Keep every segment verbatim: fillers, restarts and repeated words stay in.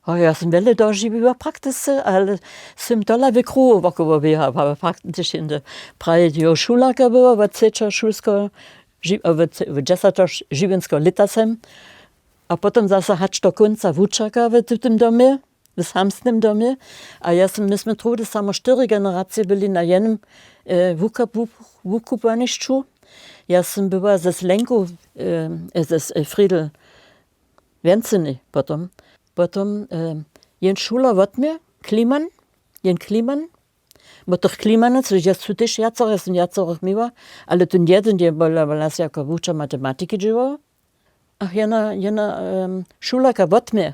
Ho ja sym wjele dožiwiła praktisce, ale sym tola w kruhu wokoło běhała praktičnje. Praje jeho šulerka była wot třećeho šulskeho, wot dźesateho žiwjenskeho lěta sem. A potom zaso hač do kónca wučerka w tym domje, w samsnym domje. A ja sym my smy trudy samo štyri generacije byli na jenym wukupowanišću. Ja sym była ze slenku, ze friedel wjencyny potom. Potom jen šuler wot mje, kliman, jen kliman. Bo tych klimanow su tež wjacore, ja sym wjacorych měła. Ale tón jedyn je bola nas jako wučer matematiki dźěłał. Ach, jena jena šulerka wot mje,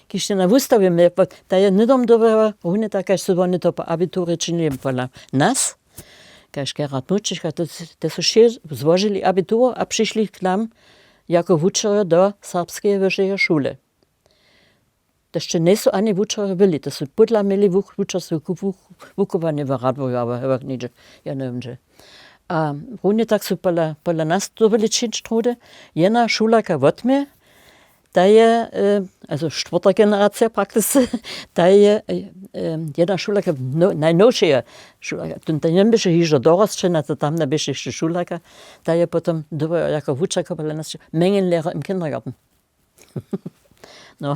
kiž je na wustawje mje, ta je hnydom dyrjała runje tak kaž su wone to po abiturje činili pola nas, kaž gerhard mućicha, te su wšě złožili abitur a přišli k nam jako wučerjo do serbskeje wyšeje šule. To sće njejsu ani wučerjo byli, to su pódla měli wučerstwo, wukubłanje w radworju abo hewak něhdźe, ja njewěm hdźe. A runje tak su pola nas dyrbili čińć trudy. Jena šulerka wot mje, ta je, azo štwórta generacija praktisce, ta je jena šulerka, najnowšeje šulerka, tón ta njeběše hižo dorosćena, to tamna běše hišće šulerka. Ta je potom dyrjała jako wučerka pola nas, mengenlehrer im kindergarten. No,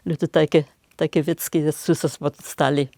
lute tajke tajke wěcki su so stali.